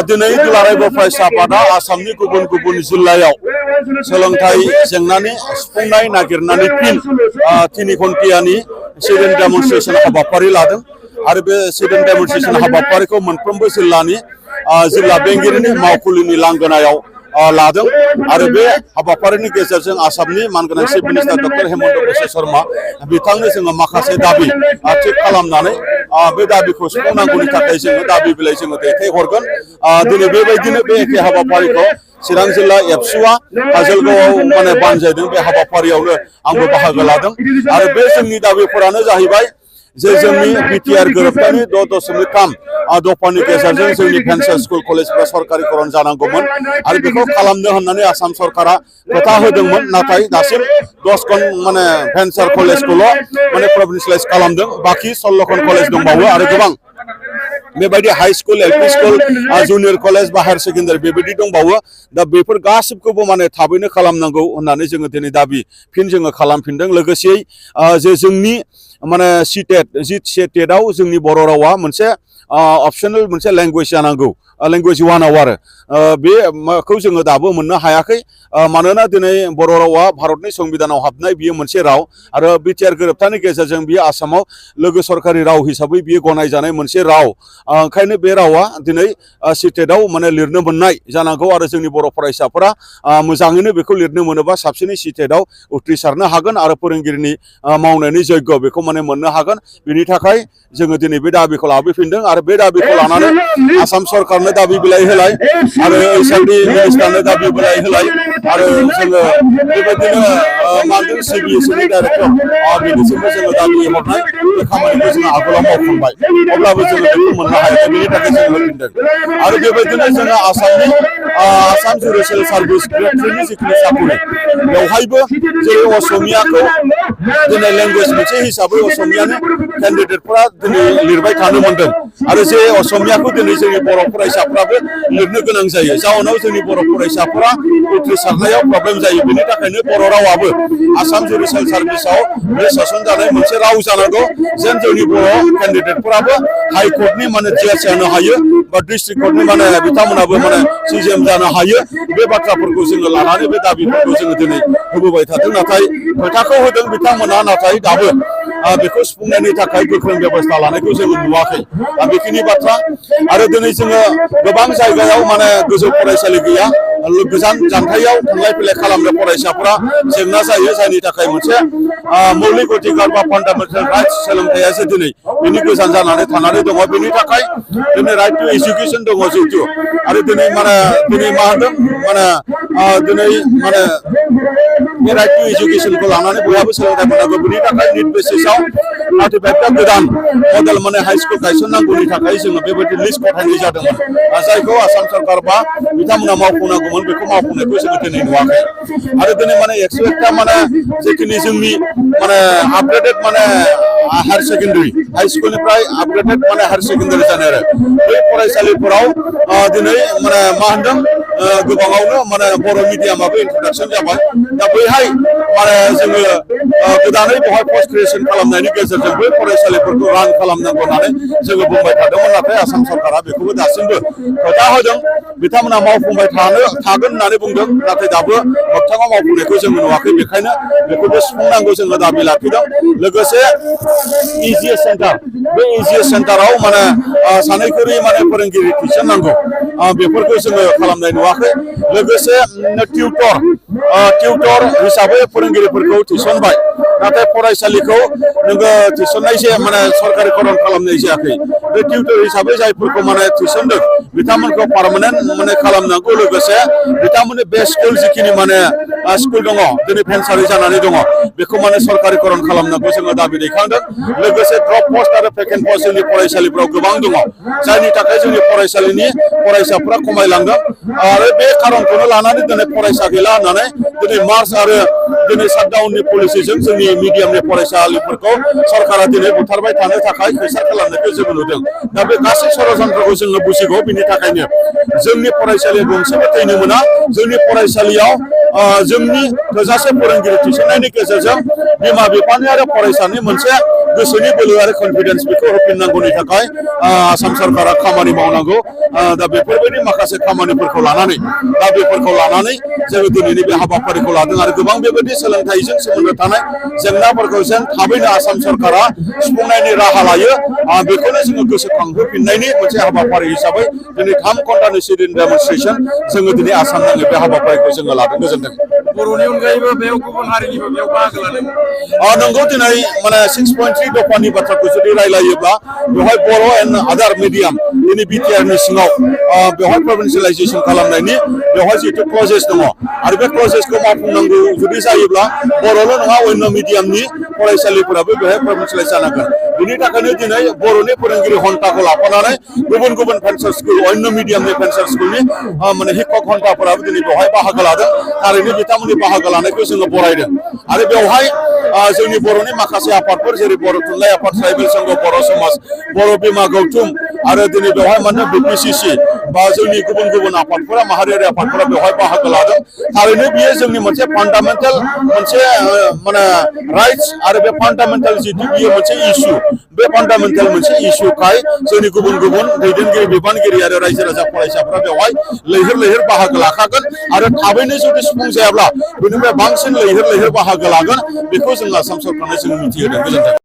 दिनै दुलाराय बर' फरायसा आफादा आसामनि गुबुन गुबुन जिल्लायाव सोलोंथाइ जेंनानि सुफुंनाय नागिरनानै फिन 3 घन्टानि सिडेन डेमनस्ट्रेशन हाबाफारि लादों आरो बे सिडेन डेमनस्ट्रेशन हाबाफारिखौ मोनफ्रोमबो जिल्लानि जिल्ला बेंगिरिनि मावखुलिनि लांगोनायाव लादों आरो बे हाबाफारिनि गेजेरजों आसामनि मानगोनां chief minister doctor Hemant Biswa Sharma बिथांनो जोङो माखासे दाबि थिग खालामनानै बे दाबिखौ सुफुंनांगौनि थाखाय जोङो दाबि बिलाइ जोङो दैथायहरगोन। दिनै बेबायदिनो बे एखे हाबाफारिखौ चिरां जिल्ला एबसुआ काजलगावआव माने बानजायदों। बे हाबाफारियावनो आंबो बाहागो लादों आरो बे जोंनि दाबिफोरानो जाहैबाय जे जोंनि बिटिआर गोरोबथानि 6.3 दफानि गेजेरजों जोंनि भेन्सार स्कुल कलेजफोरा सरकारिकरन जानांगौमोन आरो बेखौ खालामनो होननानै आसाम सरकारा खोथा होदोंमोन, नाथाय दासिम 10 माने भेन्सार कलेजखौल' माने प्रभिन्सियेलाइज खालामदों। बाखि 16 कलेज दंबावो आरो गोबां बेबायदि high school, LP school, junior college बा हायर सेकेन्डारि बेबायदि दंबावो। दा बेफोर गासिबखौबो माने थाबैनो खालामनांगौ होननानै जोङो दिनै दाबि फिन जोङो खालामफिनदों। लोगोसेयै जे जोंनि माने सिटेटआव जोंनि बर' रावा मोनसे अपसनेल मोनसे लेंगुवेज जानांगौ, लेंगुवेज 1आव आरो बेखौ जोङो दाबो मोननो हायाखै। मानोना दिनै बर' रावा भारतनि संबिधानाव हाबनाय बियो मोनसे राव आरो बिटिआर गोरोबथानि गेजेरजों बियो आसामाव लोगो सरकारि राव हिसाबै बियो गनायजानाय मोनसे राव। ओंखायनो बे रावा दिनै सिटेटआव माने लिरनो मोननाय जानांगौ आरो जोंनि बर' फरायसाफोरा मोजाङैनो बेखौ लिरनो मोनोबा साबसिनै सिटेटआव उथ्रिसारनो हागोन आरो फोरोंगिरिनि मावनायनि जग्य बेखौ माने मोननो हागोन। बिनि थाखाय जोङो दिनै बे दाबिखौ लाबोफिनदों आरो बे दाबिखौ लानानै आसाम सरकारनो दाबि बिलाइ होलाय आरो एसआरडि मिनिस्टारनो दाबि बिलाइ होलाय आरो जोङो बेबायदिनो मानदों सिबिएसइनि डाइरेक्टर बिनिसिमबो जोङो दाबि हरनाय बे खामानिखौ जोङो आगोलाव मावखांबाय, अब्लाबो जोङो बेखौ मोननो हायाखै। बेनि थाखाय जोङो होफिनदों आरो बेबायदिनो जोङो आसाम जुडिसियेल सार्भिस ग्रेड 3नि जिखिनि साख्रि बेवहायबो जेरै असमियाखौ दिनै लेंगुवेज मोनसे हिसाबै असमियानि केन्डिडेटफोरा दिनै लिरबाय थानो मोनदों आरो जे असमियाखौ दिनै जोंनि बर' फरायसाफ्राबो लिरनो गोनां जायो। जाउनाव जोंनि बर' फरायसाफोरा उथ्रिसारनायाव प्रब्लेम जायो। बेनि थाखायनो बर' रावाबो आसाम जुडिसियेल सार्भिसाव बे सोसनजानाय मोनसे राव जानांगौ, जेन जोंनि बर' केन्डिडेटफोराबो हाइकर्टनि माने जाज जानो हायो बा डिस्ट्रिक्ट कर्टनि माने बिथांमोनाबो माने सिजिएम जानो हायो। बे बाथ्राफोरखौ जोङो लानानै बे दाबिफोरखौ जोङो दिनै होबोबाय थादों। नाथाय खोथाखौ होदों बिथांमोना, नाथाय दाबो बेखौ सुफुंनायनि थाखाय गोख्रों बेबस्था लानायखौ जोङो नुवाखै। बेखिनि बाथ्रा आरो दिनै जोङो गोबां जायगायाव माने गोजौ फरायसालि गैया, गोजान जानथायाव थांलाय फैलाय खालामनो फरायसाफोरा जेंना जायो, जायनि थाखाय मोनसे मौलिक अधिकार बा फान्डामेन्टेल राइट्स सोलोंथाइयासो दिनै बिनि गोजान जानानै थानानै दङ। बेनि थाखाय दिनै राइट टु एजुकेसन दङ जिहेतु आरो दिनै मा होनदों दिनै बे राइट टु एजुकेसनखौ लानानै बयहाबो सोलोंथाइ मोननांगौ। बेनि थाखाय निट बेसिसआव 35टा गोदान मडेल माने हाई स्कुल गायसननांगौनि थाखाय जोङो बेबायदि लिस्ट गथायनाय जादोंमोन, जायखौ आसाम सरकार बा बिथांमोना मावफुंनांगौमोन बेखौ मावफुंनायखौ जोङो दिनै नुवाखै। आरो दिनै माने 101टा माने जिखिनि जोंनि माने आपग्रेडेड माने हायार सेकेन्डारि हाई स्कुलनिफ्राय आपग्रेडेड माने हायार सेकेन्डारि जानाय आरो बे फरायसालिफोराव दिनै माने मा होनदों गोबाङावनो माने बर' मिडियामाबो इन्ट्रडाक्सन जाबाय। दा बैहाय माने जोङो गोदानै बेवहाय पस्ट ग्रेजुएसन खालामनायनि गेजेरजों बै फरायसालिफोरखौ रान खालामनांगौ होननानै जोङो बुंबाय थादोंमोन, नाथाय आसाम सरकारा बेखौबो दासिमबो खोथा होदों। बिथांमोना मावफुंबाय थागोन होननानै बुंदों, नाथाय दाबो मोगथाङाव मावफुंनायखौ जोङो नुवाखै। बेखायनो बेखौबो सुफुंनांगौ जोङो दाबि लाखिदों। लोगोसे इजिएस सेन्टार, बे इजिएस सेन्टाराव माने सानैखुरि माने फोरोंगिरि थिसननांगौ, बेफोरखौ जोङो खालामनाय नुवाखै। लोगोसे टिउटर हिसाबै फोरोंगिरिफोरखौ थिसनबाय, नाथाय फरायसालिखौ नोङो थिसननाय माने सरकारिकरन खालामनाय जायाखै। बे टिउटर हिसाबै जायफोरखौ माने थिसनदों बिथांमोनखौ पार्मानेन्ट माने खालामनांगौ। लोगोसे बिथांमोननि बे स्कुल जिखिनि माने स्कुल दङ दिनै भेन्सारि जानानै दङ बेखौ माने सरकारिकरन खालामनांगौ जोङो दाबि दैखांदों। लोगोसे ड्रप पस्ट आरो भेकेन्ट पस्ट जोंनि फरायसालिफ्राव गोबां दङ, जायनि थाखाय जोंनि फरायसालिनि फरायसाफ्रा खमायलांदों आरो बे खारनखौनो लानानै दिनै फरायसा गैला होननानै दिनै मार्च आरो दिनै शाटडाउननि पलिसिजों जोंनि मिडियामनि फरायसालिफोरखौ सरकारा दिनै बुथारबाय थानो थाखाय खैसार खालामनायखौ जोङो नुदों। दा बे गासै षड़यन्त्रखौ जोङो बुजिगौ। बिनि थाखायनो जोंनि फरायसालिया गंसेबो थैनो मोना। जोंनि फरायसालियाव जोंनि थोजासे फोरोंगिरि थिसननायनि गेजेरजों बिमा बिफानि आरो फरायसानि मोनसे गोसोनि बोलो आरो कनफिडेन्स बेखौ होफिननांगौनि थाखाय आसाम सरकारा खामानि मावनांगौ। दा बेफोरबायदि माखासे खामानिफोरखौ लानानै जोङो दिनैनि बे हाबाफारिखौ लादों आरो गोबां बेबायदि सोलोंथाइजों सोमोन्दो थानाय जेंनाफोरखौ जेन थाबैनो आसाम सरकारा सुफुंनायनि राहा लायो बेखौनो जोङो गोसोखांहोफिननायनि मोनसे हाबाफारि हिसाबै दिनै 3 घन्टानि सिरिन डेमनस्ट्रेसन जोङो दिनै आसाम नाङै बे हाबाफारिखौ जोङो लादों। गोजोनथों। बर'नि अनगायैबो बेयाव गुबुन हारिनिबो बेयाव बाहागो लादों। नंगौ दिनै माने 6.3 दफानि बाथ्राखौ जुदि रायलायोब्ला बेवहाय बर' एन्ड आदार मिडियाम दिनै बिटिआरनि सिङाव बेवहाय प्रभिन्सियेलाइजेसन खालामनायनि बेवहाय जिहेतु क्लजेस दङ आरो बे क्लजेसखौ मावफुंनांगौ जुदि जायोब्ला बर'ल' नङा अन्य मिडियामनि फरायसालिफोराबो बेवहाय प्रभिन्सियेलाइज जानांगोन। बिनि थाखायनो दिनै बर'नि फोरोंगिरि घन्टाखौ लाफानानै गुबुन गुबुन फेन्सार स्कुल अन्य मिडियामनि फेन्सार स्कुलनि माने शिक्षक घन्टाफोराबो दिनै बेवहाय बाहागो लादों। थारैनो बिथांमोननि बाहागो लानायखौ जोङो बरायदों आरो बेवहाय जोंनि बर'नि माखासे आफादफोर जेरै बर' थुनलाइ आफाद, ट्राइबेल संघ, बर' समाज, बर' बिमा गौथुम आरो दिनै बेवहाय माने बिपिसिसि बा जोंनि गुबुन गुबुन आफादफोरा माहारियारि आफादफोरा बेवहाय बाहागो लादों। थारैनो बियो जोंनि मोनसे फान्डामेन्टेल मोनसे माने राइट्स आरो बे फान्डामेन्टेल जितु बियो मोनसे इस्यु बे फान्डामेन्टेल मोनसे इस्युखाय जोंनि गुबुन गुबुन दैदेनगिरि बिबानगिरि आरो रायजो राजा फरायसाफोरा बेवहाय लैहोर लैहोर बाहागो लाखागोन आरो थाबैनो जुदि सुफुं जायाब्ला बेनिफ्राय बांसिन लैहोर लैहोर बाहागो लागोन बेखौ जों आसाम सरकारनो जों मिथिहोदों। गोजोनथों।